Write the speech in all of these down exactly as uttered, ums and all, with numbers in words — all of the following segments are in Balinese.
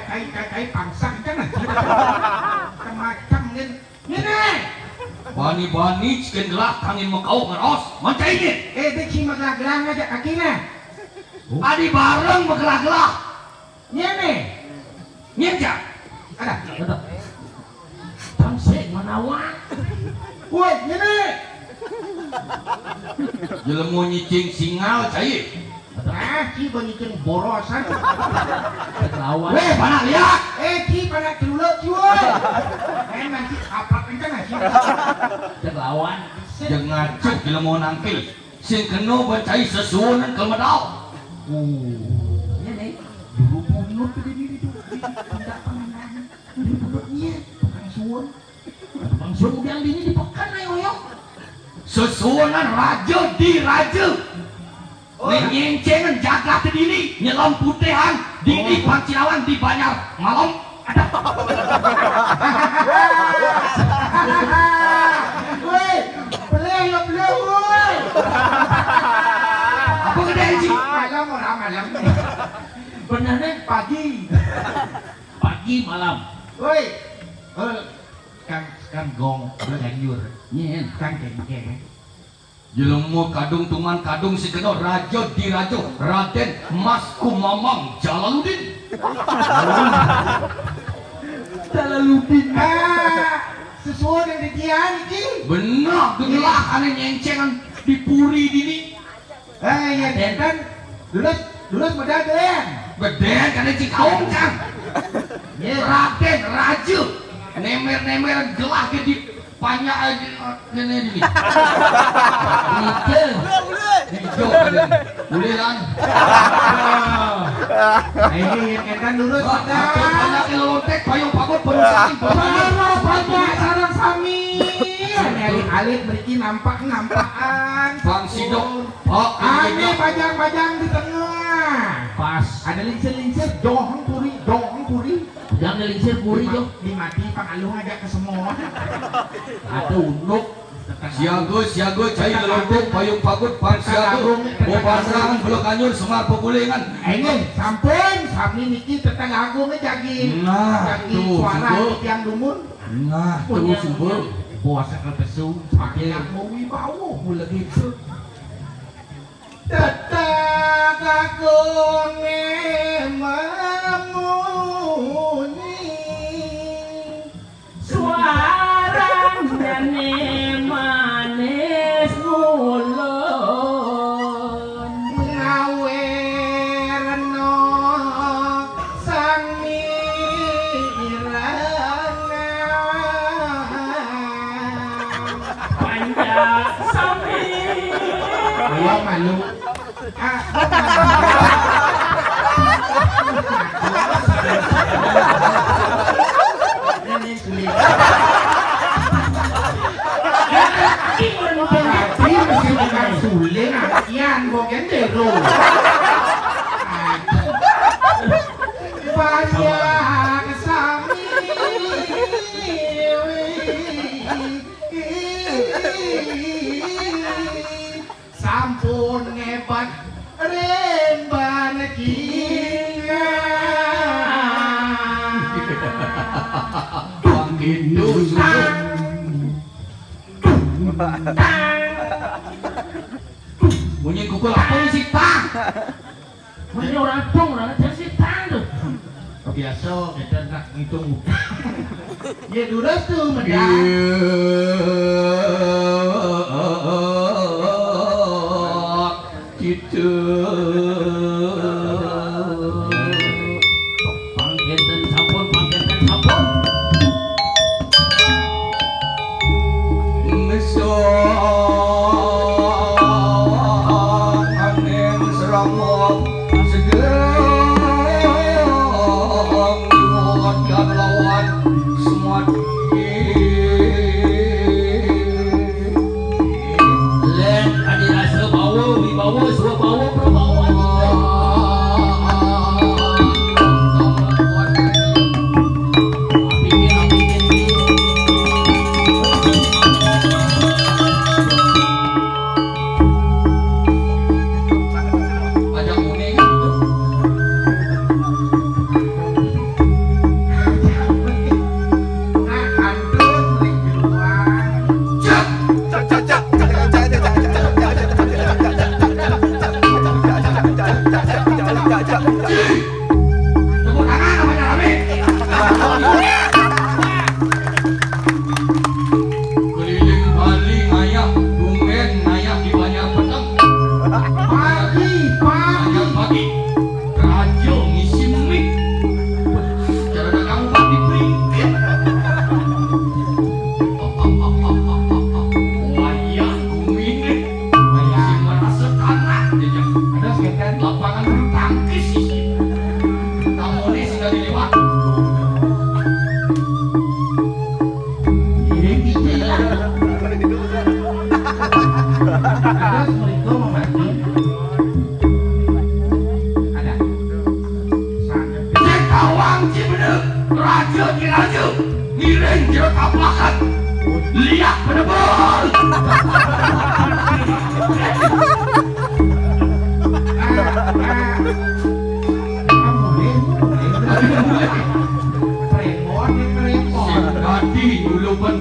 Kai, kai, kai pangsa kencang lah. Macam-macam kan. Ngene. Bani-bani cikin gelah tangin mekau ngeros. Mancai ni. Eh, dia cuma gelah-gelah ngajak kaki nah. Adi bareng megelah-gelah. Ngene. Ngene ja. Ada. Ada. Tangsik manawa. Woi, ngene. Jelema nyicing singal cai. Ah, ci banyicing borosan. Lawan. Weh, panak liak. Eh, ci panak celuluk ci woi. Eh, nanti apa kencang ci. Terlawan. Jeung ngacuk jelema nangkil. Sing kena bancai sesuunan kalau medal. Oh, iya nih. Dulu bunut di diri itu. Tidak pernah. Dulu bunutnya tukang suun. Tukang suun udah di ini di pekan ayo ayo. Sesuunan raja di raja. Oh. Nih nyencengan jagat di diri, nyelam putehan di ini Pancilawan di Banjar malam. Woi, beli ya beli, woi. Apa gede sih? Malam orang malam. Benernya pagi. Pagi malam. Woi, eh, kan kan gong berganyur. Nyen. Kan kayak kayak. Jelema kadung tungan kadung si kena raja diraja Raden Mas Kumamang Jalaluddin. Jalaluddin. Ah, sesuai dengan dia iki. Bener, gelah ane nyencengan di puri dini. Eh, iya, Raden. Lulus, lulus modal kalian. Beden kan cikaung kan. Iya. Raden Raja. Nemer-nemer gelah ke di Panjang aja ini ini. Hijau. Hijau. Boleh kan? Nah, ini yang kan lurus kita. Banyak yang lontek, payung pagut, perusahaan. Sarang banyak, sarang sami. Ini alit-alit beriki nampak nampakan. Bang Sidok. Oh, ane pajang-pajang di tengah. Pas. Ada lingsir-lingsir, dohong puri, dohong puri. Jangan lingsir puri, Jo. Dimati pangaluh ngajak ke semua. Ada unduk. Siaga, siaga, cai lelondong, payung pagut, pan siaga. Bopandrangan, belok anyur, semar pegulingan. Ini sampun, sami niki tetangga agung jagi. Nah, jagi tuh, suara subuh. Tiang dumun. Nah, tuh, subuh. Puasa ke pesu, pakai yang mau wibawa, mulai gitu. Tetagagonge mamunyi, suarane manis ngulon. Ngawerno sami ireng. Panjak sami. Ayo malu. Ah, ini sulit. Ini mesti bukan sulit, latihan, bukan dero. Panjak sami. Sampun ngebat remban kingang. Bangkit dusun. Bunyi kukul apa sih, Pak? Mane ora dong, ora ada setan lho. Biasa kita nak ngitung utang. Ya durus tuh medal. Iya, gitu. Pangketen sampun, pangketen sampun. Ngesang aning serama sedang nyuwun kalawan semua. Lek adi rasa bawa, wibawa, swabawa, prabawa. Keliling Bali ngayah, tumben ngayah di Banjar Peteng. Pagi, pagi. Banjar pagi. Raja ngisi mik. Cara nak kamu mati peringkit. Wayah gumine. Wayah. Sing merasa tanah aja. Ada sekitar lapangan bulu tangkis isi. Kamu ni sudah dilewat. Ini kita. Ada mereka membantu. Ada. Cek kawang Cibener, Raja Diraja, ngiring jero tapakan. Liak penebur. Premon, premon. Sing dadi nyulupen.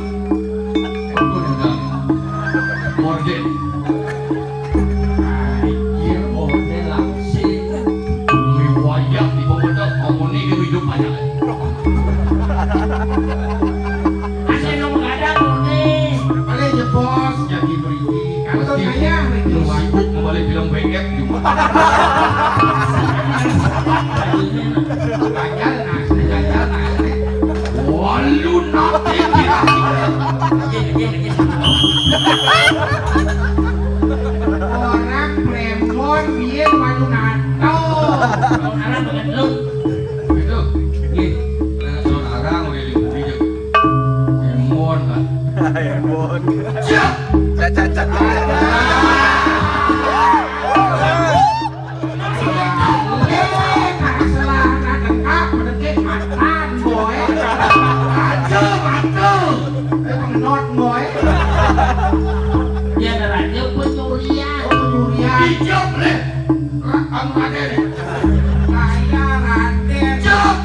Betul, enggak? Orden. Mikir orde langsing. Miwayah di pemodal, omone ke hidup banyak. Asal dong gadang, orde. Boleh jebos, jadi berhenti. Kalau saya, berhenti. Sibuk kembali film B F juga. Ganjal, nah, ganjal, nah. Walu nate kira-kira. Orang premon biyen walu nato. Orang begendong. Itu. Nggih. Nah, saudara udah libur aja. Premon kan. Premon. Cak, cak, cak, cak. Dia ada raja pencurian. Oh, pencurian. Dijawab leh. Ra-, anu Raden. Saya Raden. Cep.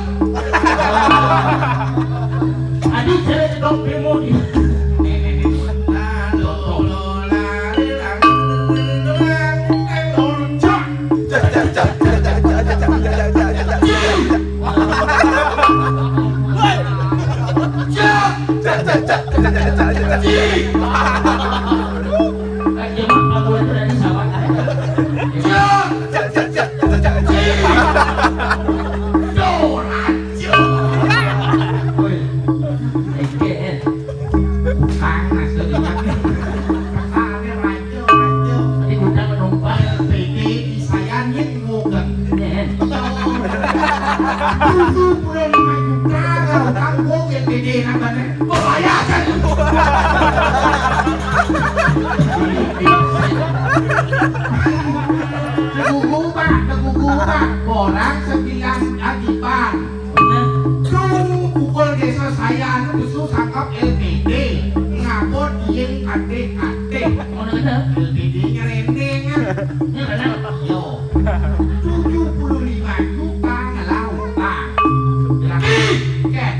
Aduh, saya jedok bemo di. Woi, engke, eh. Panas tuh minyak. Kesannya rancu, rancu. Tadi gudang penumpang. P D di saya nih, ngogeng. Eh, eh. Tujuh puluh lima juta kalau utang, gua P D namanya. Membahayakan. Tegugu, Pak, tegugu, Pak. Orang sembilan akibat. Bener. Tung pukul desa saya anu besu sangkap L P D, ngabot iyeng kadek-kadek. Mana kena? L P D nyerendeng, ah. Ini mana? Yo. Tujuh puluh lima juta ngelau utang. Berarti ket.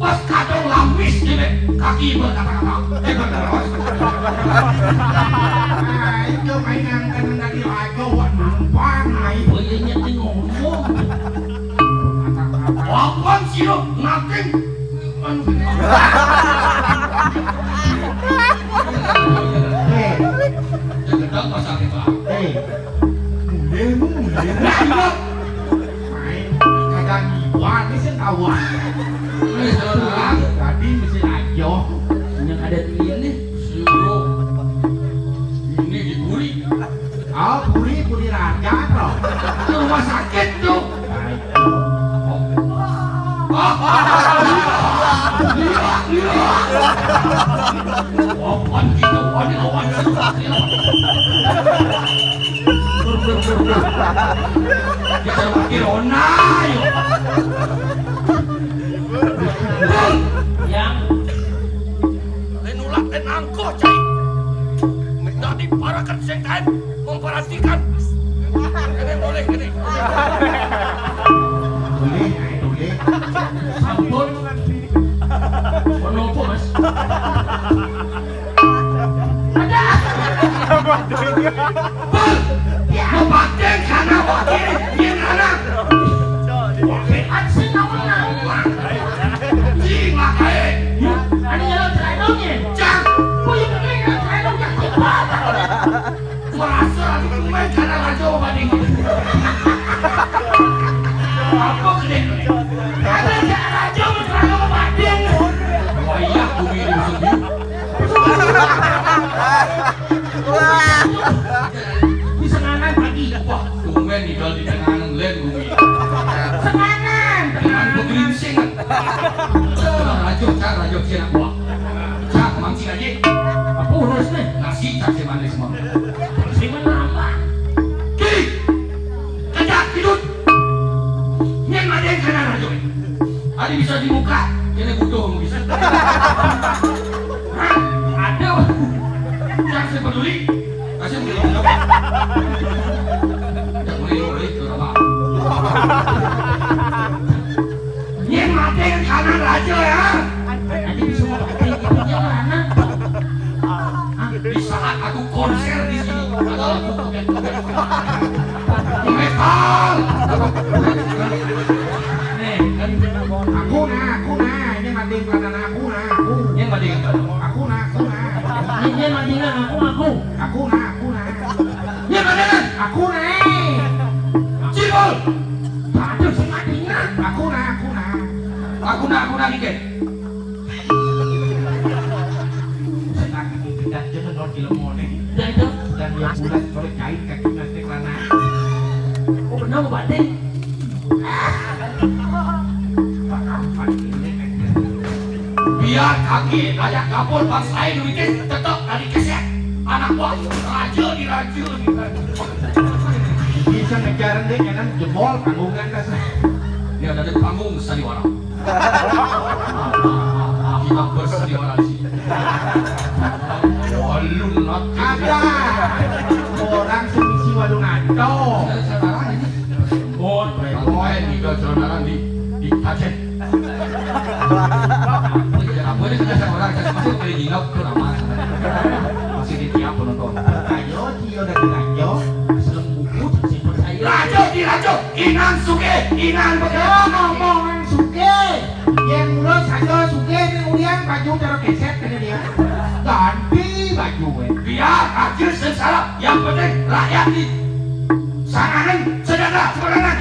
Pas kadang lamis ini, kaki berkata-kata. Eh, berkata-kata. Nah, itu mainan kan dari raja, wak, numpang, nah, itu. Oh, iya, iya, ngomong. Apaan sih lo? Ngapain? Eh. Jangan pas sakit, Pak. Eh. Mulai, mulai. Main kagak ngiwan, ini sih kawan. Eh, salah. Tadi mesti ayo. Yang ada ini. Suruh. Ini di Puri. Oh, Puri, Puri Raja, bro. Itu rumah sakit tuh. Baik. Oh. Iya, iya. Apaan kita, apaan, apaan, apaan. Kita pakai Rona, yuk. Yang Lain nulak, lain angkuh, cai. Minta diparakan sing kain, memperhatikan. Ini boleh, ini. Boleh, boleh. Sampun. Menapa, Mas? Ada. Bul, ya, batin kana wae, yen ana. Wae sing ngomong. Semangat. Dengan begeringsing. Rajo, cak, rajo, cak, anak buah. Cak, mancing aja. Apa urus nih? Nasi, cak, si manis, mau. Si menambah. Ki! Kejak, kidut. Nyén madé kana rajo. Ari bisa di muka, kéné butuh bisa. Hah? Ada. Yang saya peduli, kasih peduli. Yang peduli, peduli, itu nama. Nyén madé kana rajo ya. Nanti bisa mau pakai itu dia mana? Di saat aku konser di sini, ada lagu metal. Nih, kan aku nah, aku nah, ini mati peranan aku nah, aku. Ini mati kan? Aku nah, aku nah. Ini mati nah, aku, aku. Aku nah, aku nah. Ini mati kan? Aku nah. Cibol. Aduh, si mati nah. Aku nah, aku nah. Aku nah, aku nah, dikit. Sing lagi dipidat jeneng kok dilemone. Lah itu. Dan ya bulat korek jahit kaki mas nek lanang. Oh, bener, Pak Ding. Biar kaki ayak kapur pas lain duitnya tetep dari keset. Anak buah raja di raja. Bisa ngejar deh, kan jebol panggungan tas. Dia ada di panggung sandiwara. Kita bersandiwara di sini. Walun nanti. Ada. Orang sing isi walung aco. Sekarang ini. Bon, bon, ini jual saudara di di Aceh. Apa ya, apa ini kena orang, saya masih boleh nginep tuh nama. Masih di tiap penonton. Ayo, Tio dan Rajo, selem buku, tak simpen saya. Rajo di Rajo, Inang Suke, Inang Bejo, ngomong Suke. Yang mula saja Suke, ini ulian baju cara keset, kena dia. Ganti baju, eh. Biar Rajo sengsara, yang penting rakyat di Sanganan, sedada, sembarangan.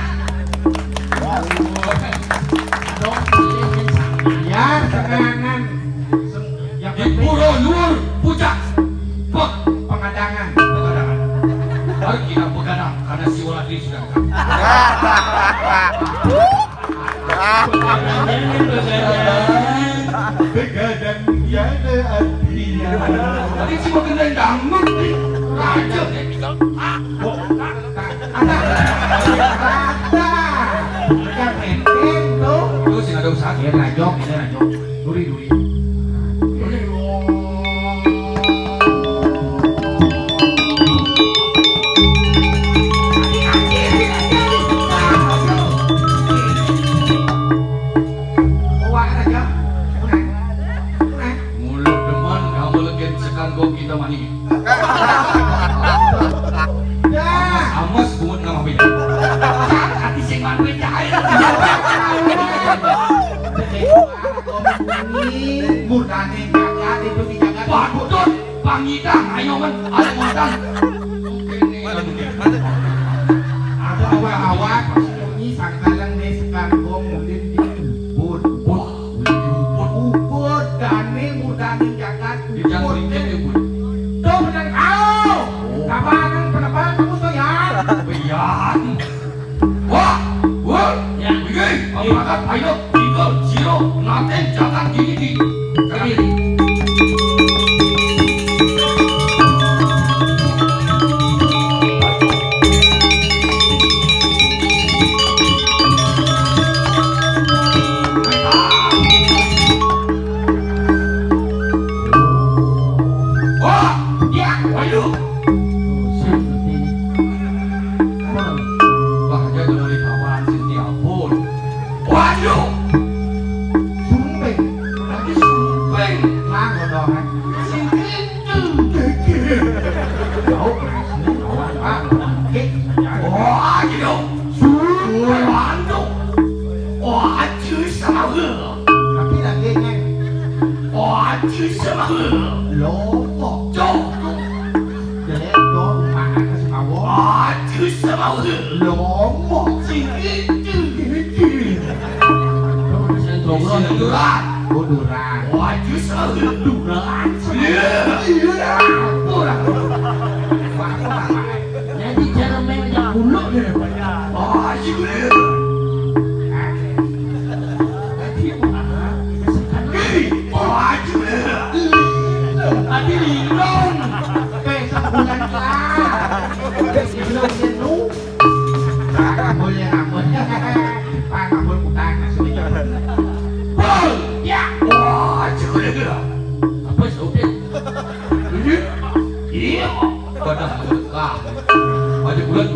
Ya, senganan. Di pura luhur pucak. Pe-, pengadangan. Pengadangan. Baru kita begadang karena si Waladri sudah datang. Begadang tiada artinya. Tadi cuma kena dangdut nih. Raja nih. Ada. Ada. Ada. Ada. Ada. Ada. Tuh, sing ada usaha. Ini rajok, ini rajok. Duri, duri. Mulut demen kamu legen sekan gong kita mani. Dah. Ames bungut nama beda. Hati sing manuin cahaya. Murdaning jagat itu di jagat. Patut pangidang ayo men ada modal. Ada awak-awak sembunyi sangkalan nih sekarang gua mungkin di ubud. Ubud, ubud, ubud, dane murdaning jagat. Di jago ringkit ya, Bud. Tuh bener kau. Oh. Kapan penebar kamu tuh ya? Iya. Wah, wah, ya, begini, pangkat pilot, tiga, zero, nothing, jangan gini, di. Jangan. Wah, ya, waduh. Wah, aja tuh dari kawan si Tiapun. Waduh. Sumping. Lagi sumping. Lah, bodohan. Sing itu. Tahu, asli, kawan, Pak. Oke. Wah, gitu. Sumping, waduh. Wah, aja sama. Tapi lagi, Neng. Wah, aja sama. Lopo. Cok. Jelek dong, Pak, atas mawon. Aduh, sama udah. Lomo. Sing itu. Sing duran. Oh, duran. Waduh, sama udah. Duran. Iya, iya. Ampun. Pak, Pak, Pak. Jadi cara main yang buluk dia. Oh, iya, iya.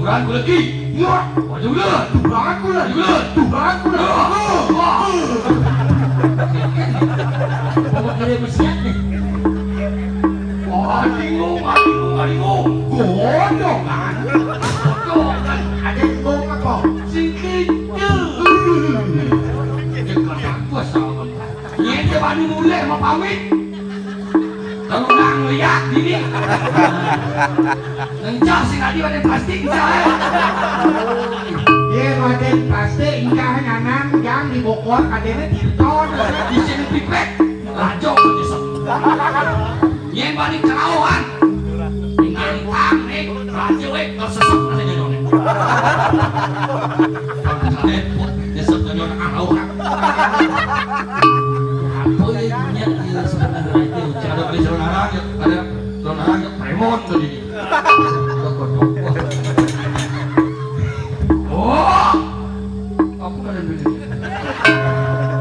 Turan ku lagi. Ya. Maju dulu. Turan ku lagi. Maju dulu. Turan ku lagi. Wah. Wah. Apa kira bersiap ni? Oh, adingu, adingu, adingu. Godong kan. Godong kan. Ada godong apa? Singkit. Dia kena aku asal. Nyete bani mulai mau pamit. Kalau nang lihat dini. Encah sing tadi pada plastik encah, eh. Ye, Raden, plastik encah nyanang yang dibokor kadene Tirton. Di sini pipet. Rajo nyesep. Yen bani kerauhan. Nantang nih, rajo, eh, tersesep nasi nyonyone. Bangsa repot, nyesep nyonyone kerauhan. Apa ya, nya, ya, sebenarnya itu? Ada beli saudara, ya, ada saudara, ya, premon tadi. Toko-toko. Oh! Apa kalian beli?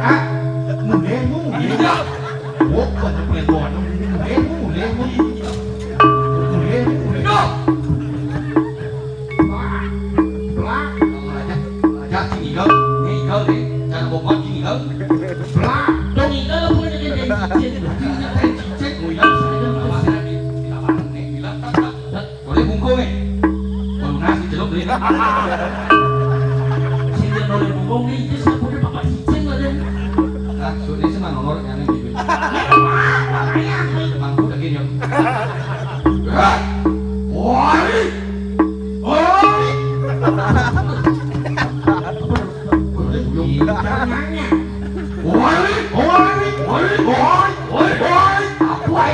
Ah, mulemu. Iya. Oh, kok premon? Mulemu, mulemu. Mulemu, mulemu. Blak, blak. Raja, raja, cing igel. Ini igel, nih. Jangan bobot, cing igel. Blak. Dong igel, apa yang jadi cicing? Cing, cing, cing. Oh, iya, saya bilang, apa saya di, di lapangan, nih. Bilang, tak, tak, tak. Boleh bungkung, nih. Kalau nasi celup, nih. Sing boleh bungkung, nih. Itu saya punya bapak cicing, lah, deh. Nah, sudah sih, mah, nomor yang ini. Mangkuk lagi, nyok. Hah? Woi! Woi! Woi! Woi! Woi! Woi! Woi! Woi! Apa, woi?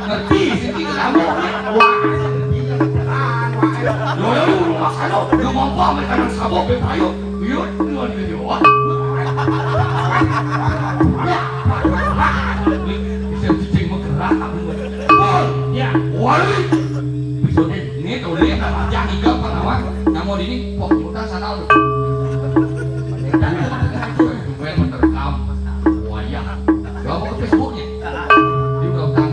Ngerti, sini kamu. Wah, ngerti, ya, beneran, wah. Lo, lo, lo, rumah sana, lo ngomong, mereka nang sabuk, bepayu. Iya, iya, iya, iya. Wah. Bisa cicing menggerak, aku. Pol. Ya. Woi. Bisa ini tuh, ini, nah, jangan igel, Pak Nawang. Yang mau di ini, pok, kita sana, lu. Tumben menerkam. Wayah. Gak mau ke Facebooknya. Dia udah utang.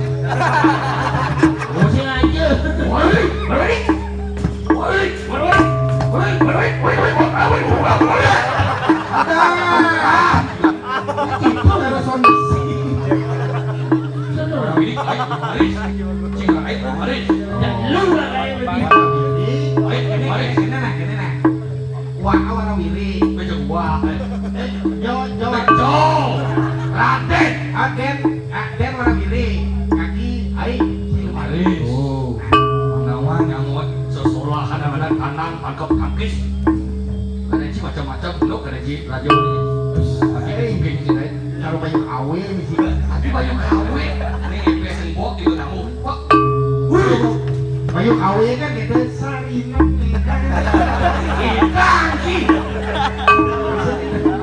Pusing aja. Woi, woi. Woi, woi, woi. Woi, woi, woi, woi, woi, woi, woi, woi, woi. Ada. Itu ada sound. Ini, baik, Maris. Cing, baik, Maris. Ya, lu lah, kayak begitu. Baik, Maris. Ini nah, ini nah. Wah, warna wiring. Bejo gua. Eh, jo, jo. Bejo. Raden. Aden, Aden warna wiring. Kaki, ai, siluman. Maris. Oh. Nawang nyamot sesolah kadang-kadang kandang tangkep tangkis. Kada ci macam-macam, punduk kada ci rajo ni. Tapi eh, mungkin ci lain. Kalau banyak awe ni sih. Tapi banyak awe. Ini P S N bok di kamu. Pak. Wih. Banyak awe kan kita. Sarinam, Kang. Kang, Ki.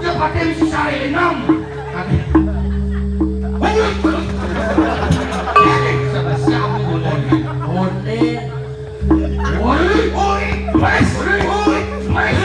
Cepat, Kang, si Sarinam. Kang. Woi, woi. Ini sama siapa, woi? Onde. Woi, woi, woi, woi, woi.